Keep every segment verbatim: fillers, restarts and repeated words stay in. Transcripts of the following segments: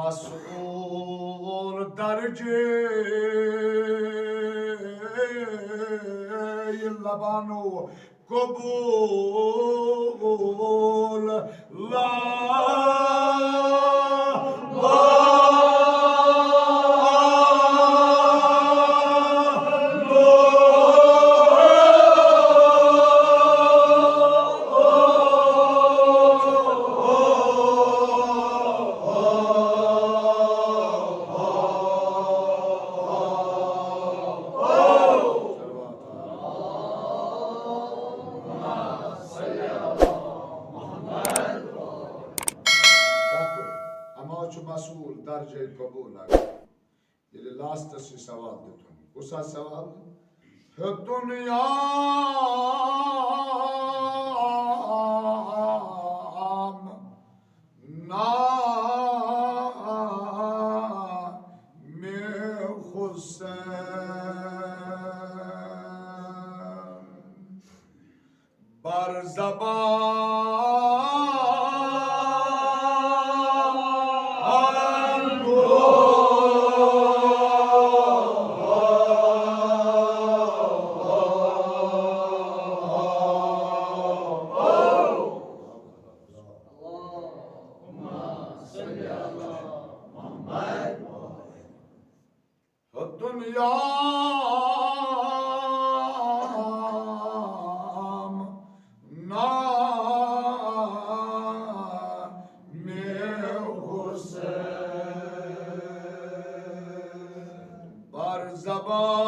مسئول درجے لبانو قبول لا اما چھُ مسئول درجے قبول۔ ییٚلہِ لاسٹس چھُ سوال دیُتمُت، کُس حظ سوال؟ ہیوٚتُن یام نام حسین۔ بر زبان دنیا نام حسین بر زبان۔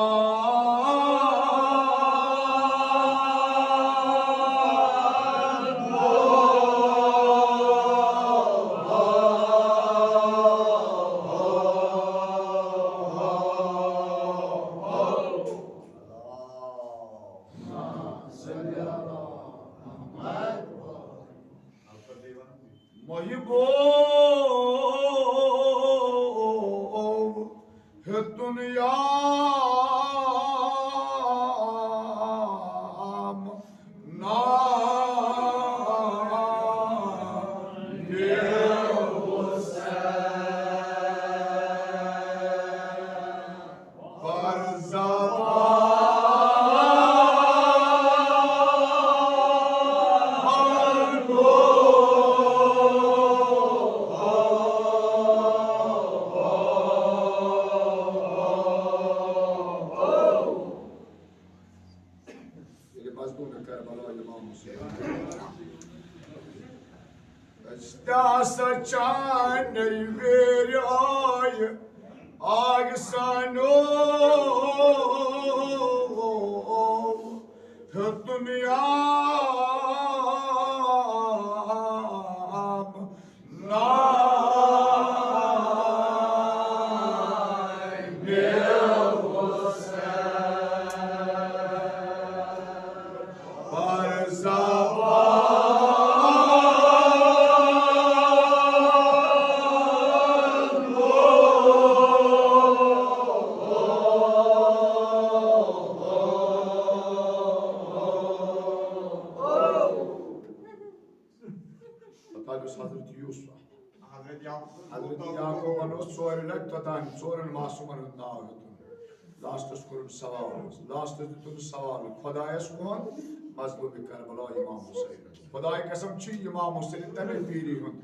محبو ہیوٚتُن یام نام حسین۔ بر زبان ییٚلہِ مظلوم کربلا امام حسین۔ أسۍ تہِ ہسا چانہِ ویرِ آیہِ، آیہِ سانیو ہیوٚتُن یام نام حسین۔ بر زبان پتہٕ یُس حضرت یوسف، حضرت یعقوب، حضرت یعقوبن اوس ژورِ لٹہِ توٚتام ژورن معصومن ہُنٛد ناو ہیوٚتمُت۔ لاسٹس کوٚرُن سوال، لاسٹس دیُتُن سوال خۄدایس کُن، مظلوم کربلا امام حسین۔ خۄداے قسم چھِ امام حسین تمے پیٖری ہُنٛد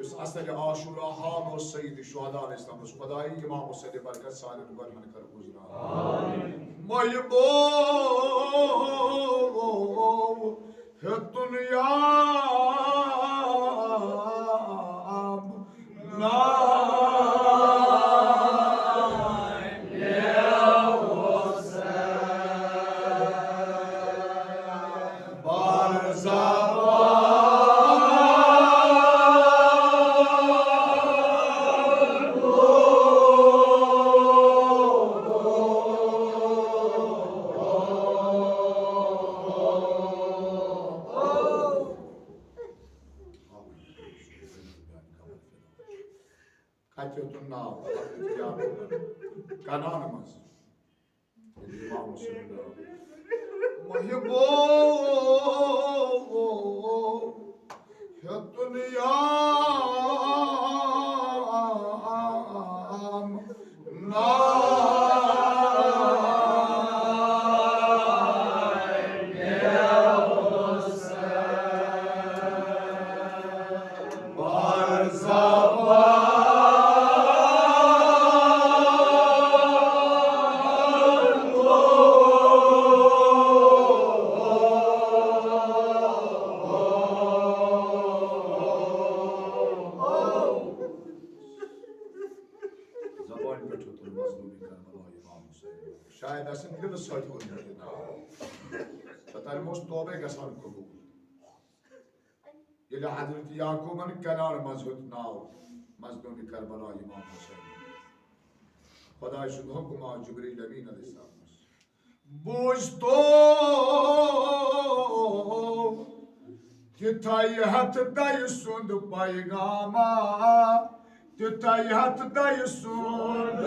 یُس اصل عاشورا حال اوس سید شہداء علیہ السلام۔ اوس خۄداے امام حسین برکت سانٮ۪ن گۄڈنٮ۪ن کر گُزران۔ محبوب ہیوٚتُن یام نام حسین۔ بر زبان کتہِ ہیوٚتُن ناو؟ حضرت یعقوبن کنعان منٛز۔ امام حسین ناو۔ محبوب ہیوٚتُن یام تٔمۍ اوس توبے گژھان قبول۔ ییٚلہِ حضرت یعقوبن کنعان منٛز ہیوٚت ناو مظلوم کربلا امام حسین، خدایہِ سُنٛد حُکم آو جبریل امین علیہ السلامس۔ بوٗزتو تِتھے ہتھ دَیہِ سُنٛد پیغاما، تِتھے ہتھ دَیہِ سُنٛد۔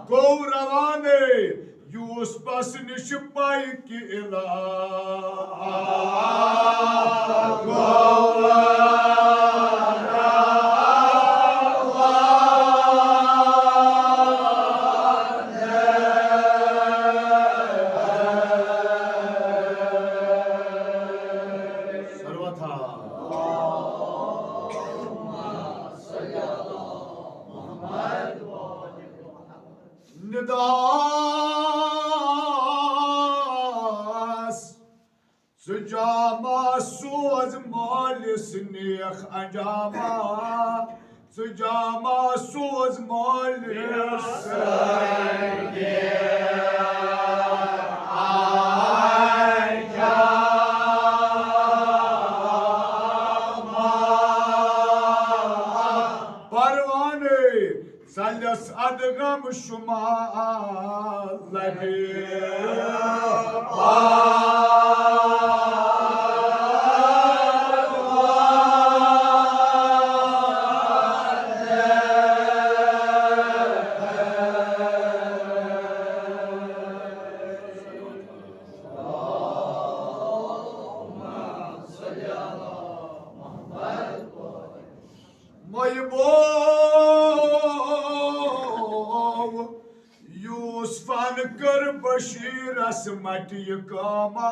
گوٚو روانے یوسفس نِش پاے کہِ الہ۔ سروتھا۔ نداس، ژٕ جامہ سوز مٲلِس نیک انجامہ، ژٕ جامہ سوز مٲلِس۔ پروانے ژَلٮ۪س اَدٕ غم شُمار لَبہِ۔ محبوب یوسفن کٔر بشیرس مٹہِ یہِ کٲما،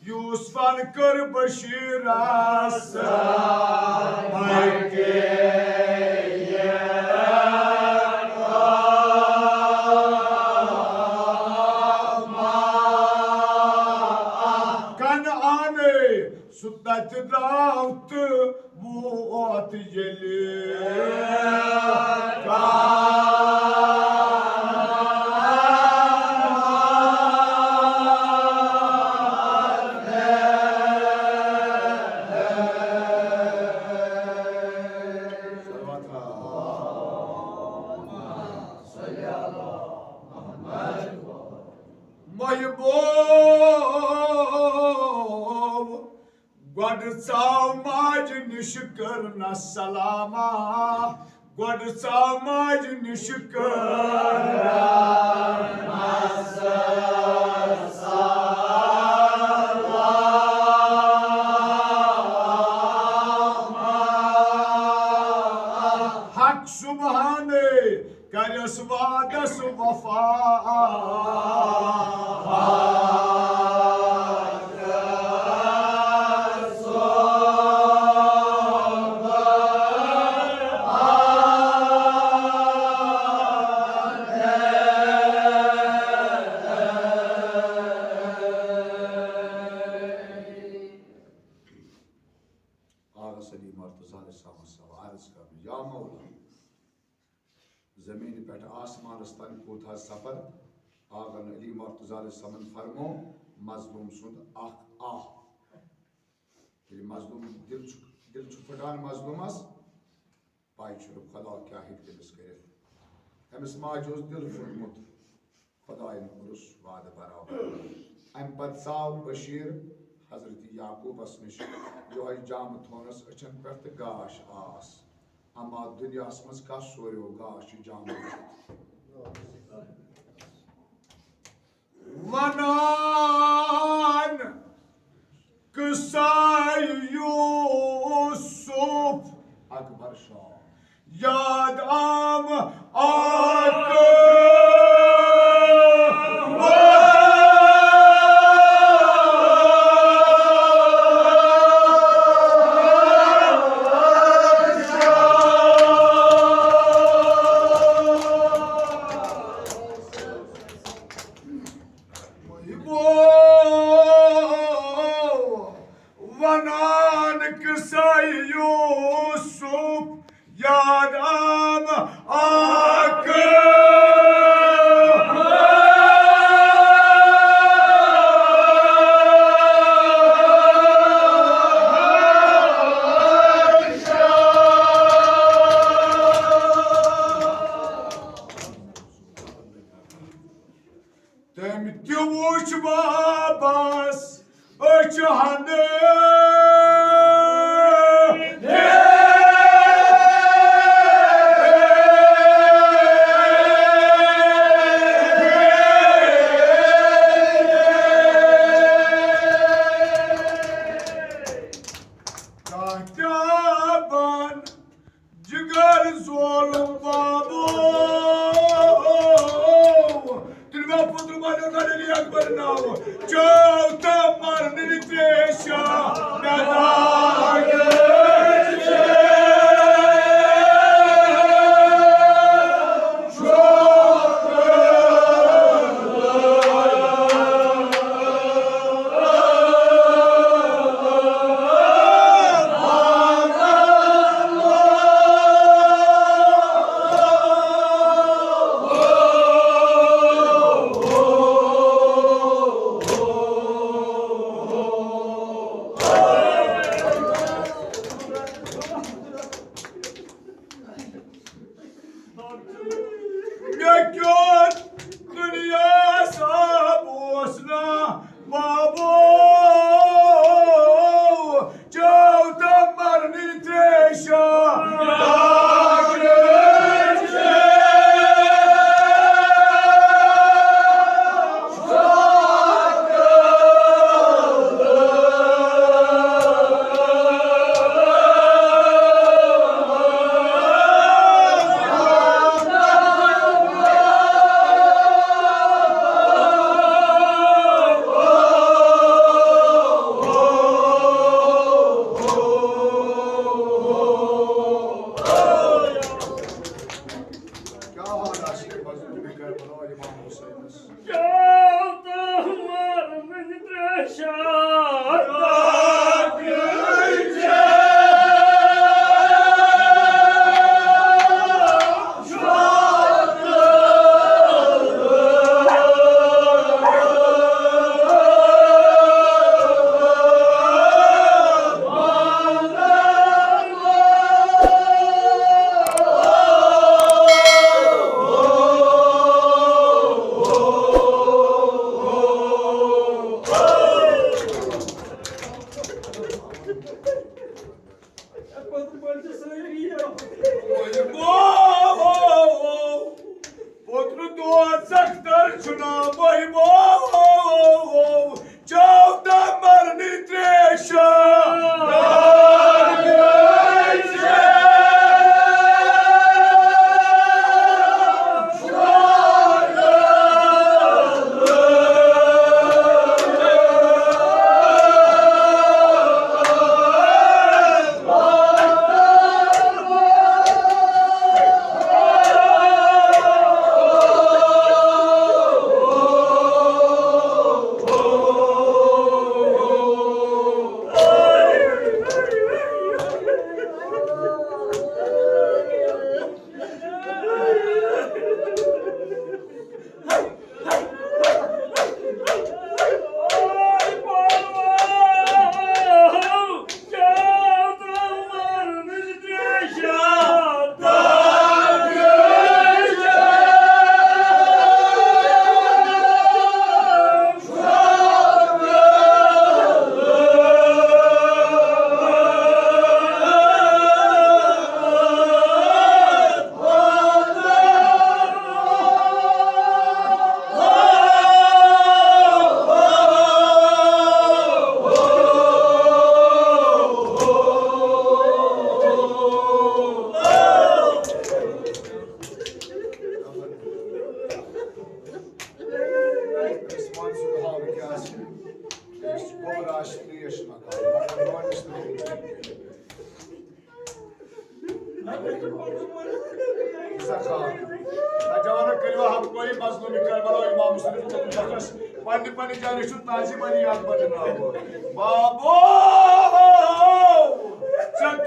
یوسفن کٔر بشیرس مٹہِ یہِ کٲما۔ کنعانے سُہ تَتہِ درٛاو تہٕ ووت ییٚلہِ۔ محبوب گۄڈٕ ژاو ماجہِ نِش کٔرنَس سلاما، گۄڈٕ ژاو ماجہِ نِش کٔرنَس سلاما۔ حق سبحانے کَرٮ۪س وعدس وفا۔ آغا علی مرتضی علیہ السلام سوال عرض کرنہٕ، یا مولا، زمین پٮ۪ٹھ آسمانس تام کوٗتاہ سفر؟ آغا علی مرتضی علیہ السلامن فرمو، مظلوم سُنٛد اکھ آہ۔ ییٚلہِ مظلوم دِل چھُ، دِل چھُ پھٕٹان مظلومس، پاے چھُنہٕ خدا کیٛاہ ہیٚکہِ تٔمِس کٔرِتھ۔ أمِس ماجہِ اوس دِل پھُٹمُت، خدایَن کوٚرُس وعدٕ برابر۔ اَمہِ پتہٕ ژاو بشیٖر حضرت یعقوٗبس نِش، یِہوٚے جامہٕ تھونَس أچھن پٮ۪ٹھ تہٕ گاش آس۔ اما دُنیاہَس منٛز کَس سوریو گاش چھُ جامہٕ وٕچھِتھ؟ وَنان قصہ یوسف اکبر شاہ۔ یاد آم آکبر۔ وَنان قصہ یوسف یاد آم آکھ۔ تٔمۍ تہِ وُچھ بابس أچھ ہنہٕ۔ کانٛہہ تہِ بن جگر ظلم بابو۔ تیٚلہِ مےٚ پُتر بنیو نہ علی اکبر ناو۔ چاو تہٕ مرنٕے تریشا مےٚ داغ۔ مےٚ کیُتھ دُنیاہَس آب اوس نا بابو، چاو تہٕ مرنٕے تریشا۔ کیٛاہ حال آسہِ ہے مظلوم کربلا امام حسینس؟ کیٛاہ تہٕ مرنٕے تریشا۔ پوترٕ دوزخ در چھُنا مُحبو۔ چاو تہٕ مرنٕے تریشا۔ عثمان سُنٛد حال کیٛاہ آسہِ؟ تٔمِس چھُ گوٚبُر آسہِ ترٛیش مَکان، مگر مٲلِس نہٕ۔ نوجوانو، کٔرِو ہمکٲری مظلوم کربلا امام حسین رضی اللہ عنہ۔ پننہِ پننہِ جایہِ چھُ تعظیم علی اکبر جناب۔ بابو، ژےٚ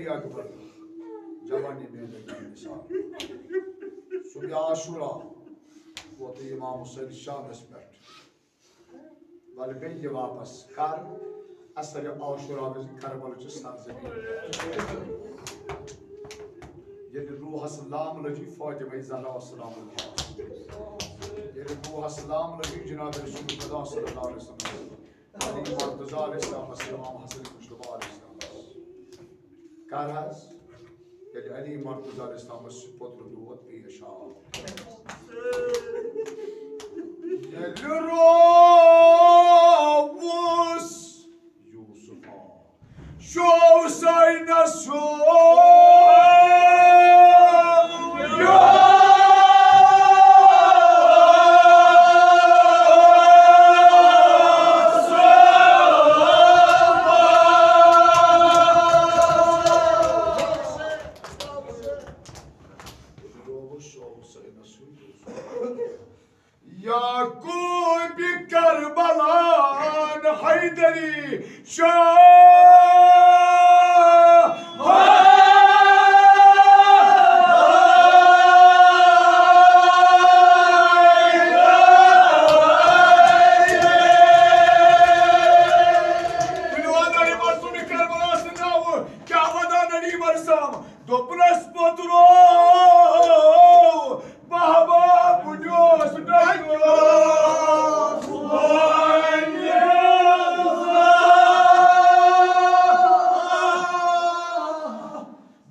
اکبر، جوانی میں لگی مثال۔ صبح عاشورہ ووت امام حسین شامس پٮ۪ٹھ۔ ولہٕ بیٚیہِ واپس کر؟ اثر عاشورہ وِزِ کربل چہِ سرزمین پٮ۪ٹھ۔ ییٚلہِ روحس لام لٔجی فاطمہ زہرا سلام اللہ۔ ییٚلہِ روحس لام لٔجی جناب رسول خدا صلی اللہ علیہ وسلم، علی مرتضیٰ علیہ السلام، امام حسن مجتبیٰ علیہ السلام۔ کر حظ؟ ییٚلہِ علی مرتضیٰ علیہ السلامس پوٚتُر دود پیش آو۔ ییٚلہِ رووُس یوسف آو، شو ساینس شو۔ یعقوب کربلان حیدری شاہ۔ کُنہِ وَنان یِمن سُنٛد کربلاہس ناوٕ، کیٛاہ وَنان علی مرسام؟ دوٚپنَس پوٚتُرو، بابا، بہٕ اوس ڈۄکیوس۔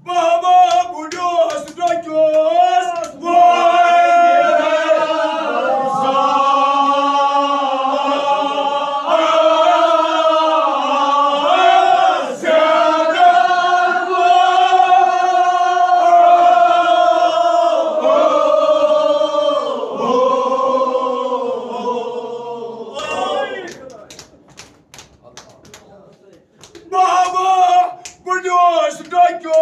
بابا، بہٕ اوس ڈۄکیوس۔ بابا، بہٕ اوس ڈۄکیوس۔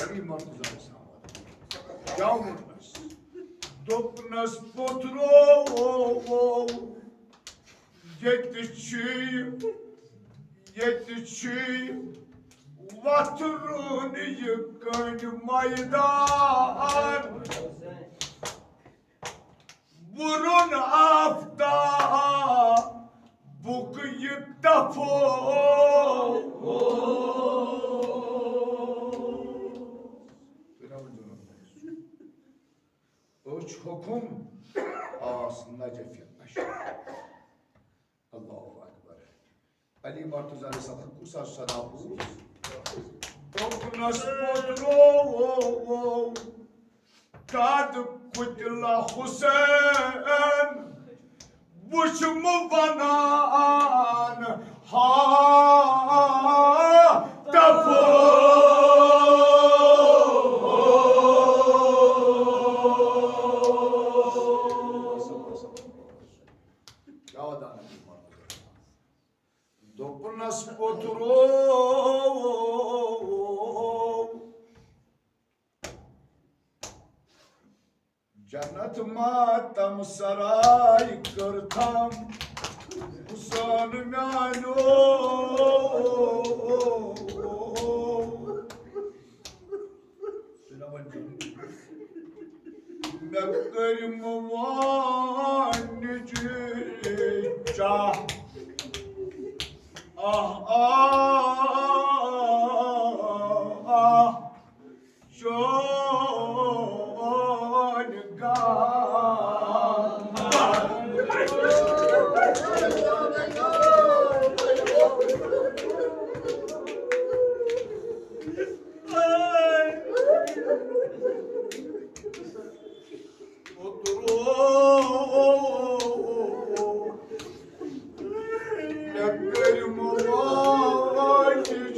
علی مرتضیٰ صاحب۔ کیٛاہ ووٚننَس؟ دوٚپنَس پوٚترو، ییٚتہِ چھُے، ییٚتہِ چھُے وَتھرُن یہِ کٔنۍ مٲدان۔ وُرُن آفتابُک یہِ تَپھو۔ أچھ حُکُم آس نجفِ اَشہِ۔ اللہ اکبر۔ علی مرتضیٰ علیہ السلام کُس حظ صدا بوٗز؟ دوٚپنَس پوٚترو، قد قتل حسین، وُچھ مہٕ وَنان ہا تَپھو۔ کیٛاہ وَنان علی مرتضیٰ؟ دوٚپنَس پوٚترو، جنت ماتم سرای کٔرتھم حسین میانیو۔ مےٚ کٔرۍ مُوانِج چاہ۔ آہ، آہ، آہ، چون غم۔ مےٚ کٔرۍ مُوانِج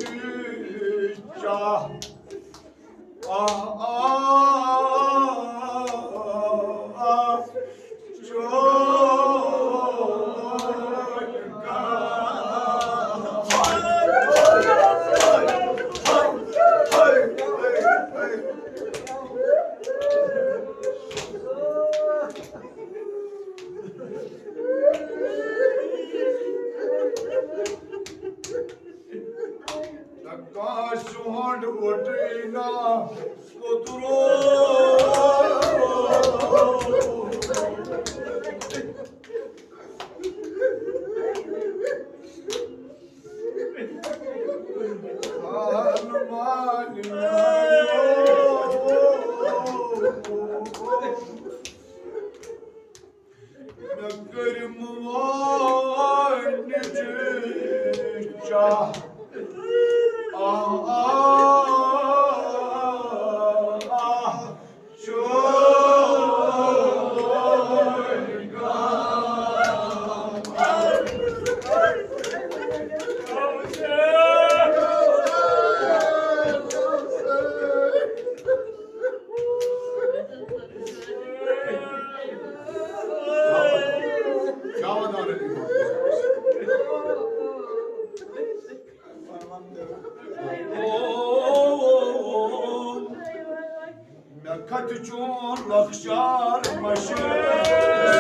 لۄکچار مَشہِ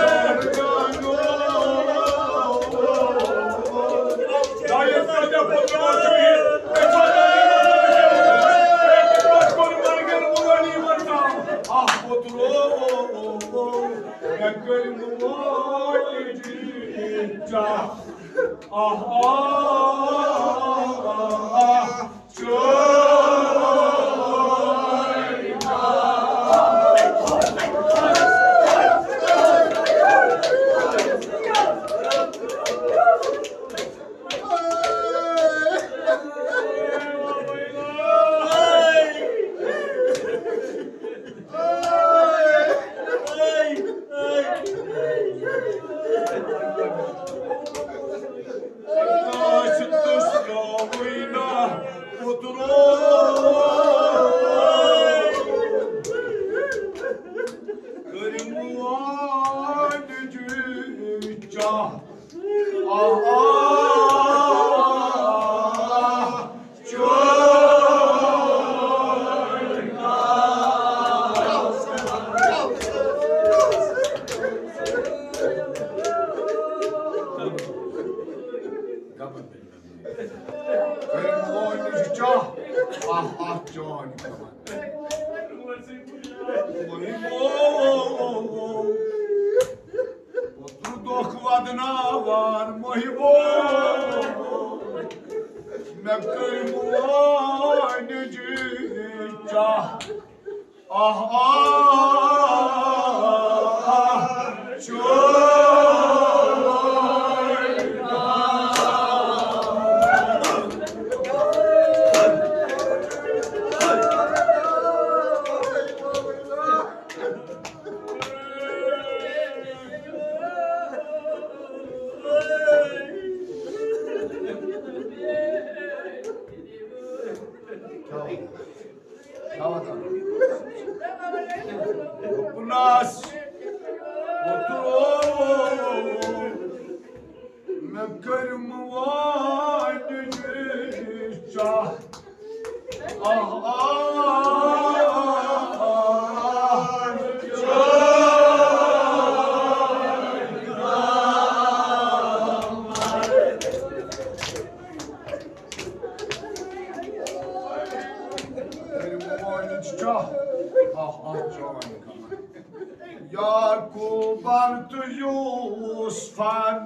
سارنیو۔ دایہِ کَتہِ پوٚتُس یہِ؟ اَتھ پوٚتُس مَرگَن وٲلۍ یِمَن تام۔ اَتھ پوٚتُس مےٚ کٔرۍ مٲلۍ جی چاہ۔ آہ، آہ، آہ، آہ۔ کٔرِو مٲلۍ نِش چاہ، اَہ، اَہ، چاے کھٮ۪وان۔ مٔہۍ وو، پوٚتُر دۄکھ وَدناوان مٔہۍ وو۔ مےٚ کٔرۍ مٲلۍ نِش چاہ۔ آہ، آہ، آہ، آہ، چوب۔ کیٛاہ وَنان؟ دوٚپنَس، اوترٕ مےٚ کٔرۍ مٲلۍ نِش چاہ۔ آہ، آہ، آہ، آہ، چاہ۔ کٔرِو مٲلۍ نِش چاہ۔ آہ، آہ، چاے کھٮ۪وان۔ یعقوبن تہٕ یوسفن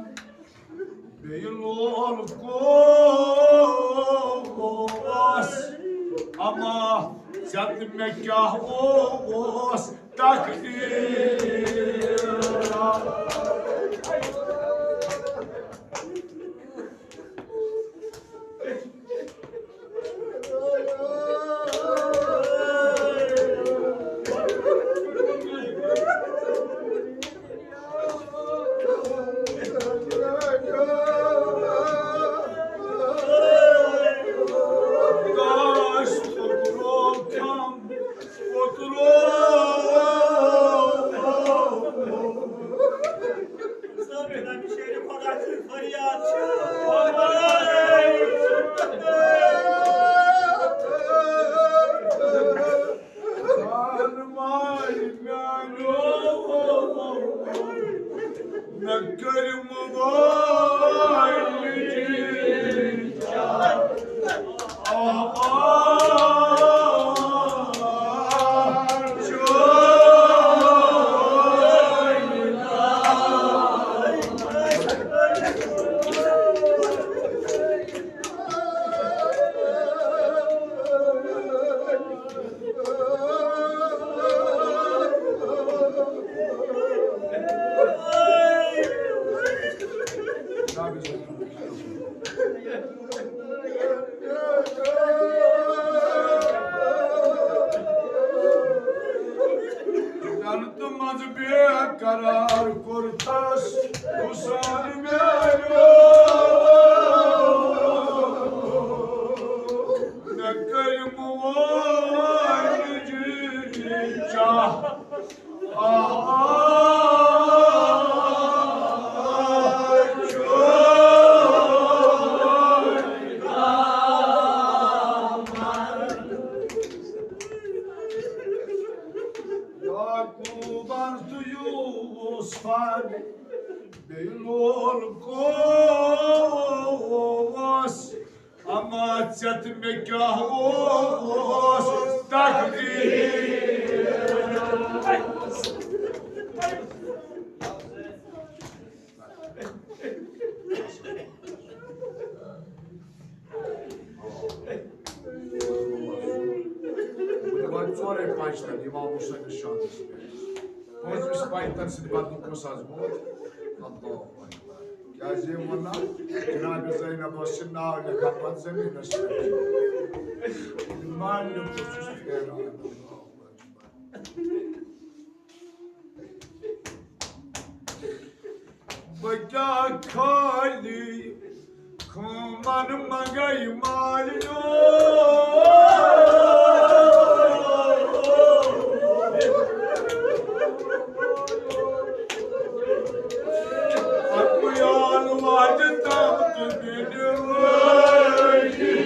بیٚیہِ لول کوس، اما ژےٚ تہٕ مےٚ کیٛاہ اوس تقدیٖر۔ مےٚ کٔرۍ مٲلۍ نِش چاہ۔ آہ، آہ، آہ، چاہ۔ جنت منٛز بے قرار کوٚرتس حسین میانیو۔ مےٚ کٔرۍ مٲلۍ نِش چاہ۔ یعقوبن تہٕ یوسفن بیٚیہِ لول کوس، اما ژےٚ تہٕ مےٚ کیٛاہ اوس تقدیٖر۔ بہٕ دِمہٕ ژورے پنٛچ تَتہِ اِمام حُسینَس شانَس پٮ۪ٹھ۔ پٲنٛژمِس پنٛچ تَتہِ سۭتۍ بدلہٕ کُس آز موت؟ اللہ اکبر۔ کیٛازِ یہِ وَنان؟ جناب زینب ٲس یہِ ناو لیکھان پَتہٕ زٔمیٖنَس پٮ۪ٹھ۔ ماننہٕ بہٕ چھُس پھیران۔ اللہ اکبر۔ بہٕ کیٛاہ خٲلی خٲمن منٛگے مالِیو۔ اَکُے آل واجہِ تام تہٕ بیٚنہِ وٲجہِ۔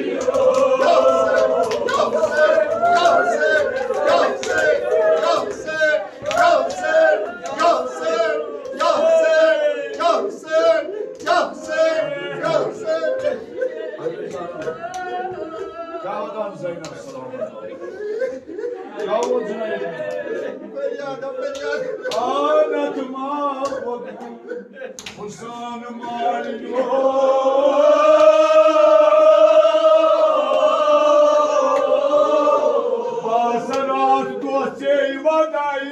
کیٛاہ وَنان زینب سلام؟ کیٛاہ ووٚن زینب؟ آنت ما وقت حسین مالیو۔ باسرات دوسے ودائی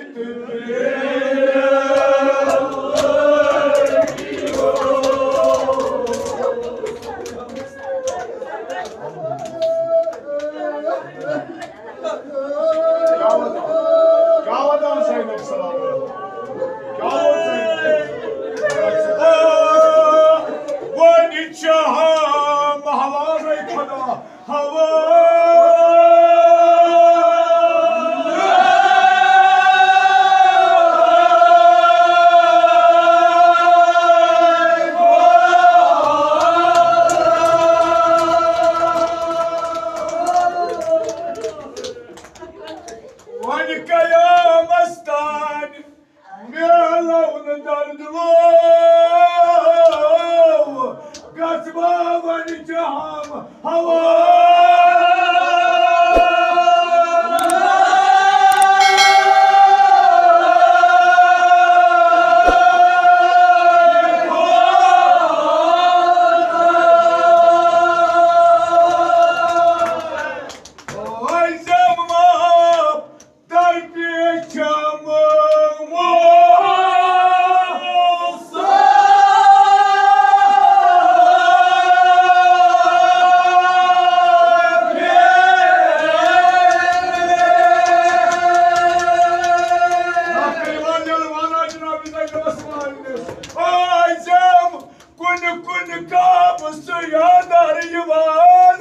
وۄنۍ چھِ ہم حوالَے خۄدا۔ وۄنۍ قیامس تام میلو نہٕ درد لو، گژھ بہٕ وۄنۍ جہان ہوا۔ کُنہِ کُنہِ گامہٕ سُہ یادار یِوان۔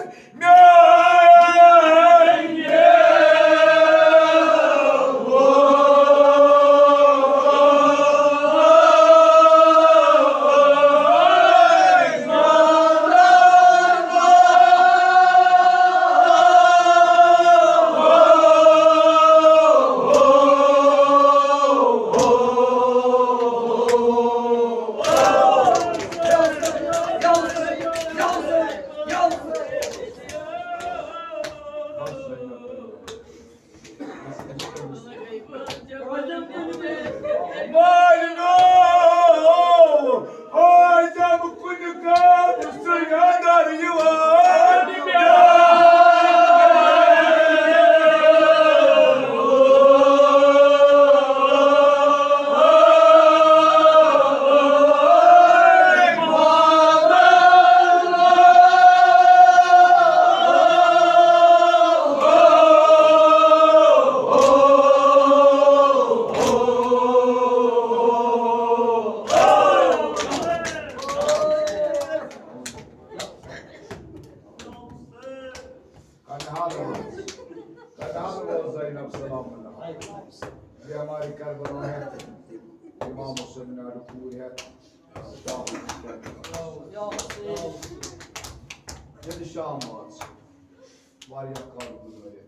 کٹہر روز، کٹہر روز زینب سلام اللہ۔ بیمارِ کربلا ہیتھ، امام حسین ناڈ پور ہیتھ۔ ییٚلہِ شام وٲژ، واریاہ کال گُزٲرِتھ۔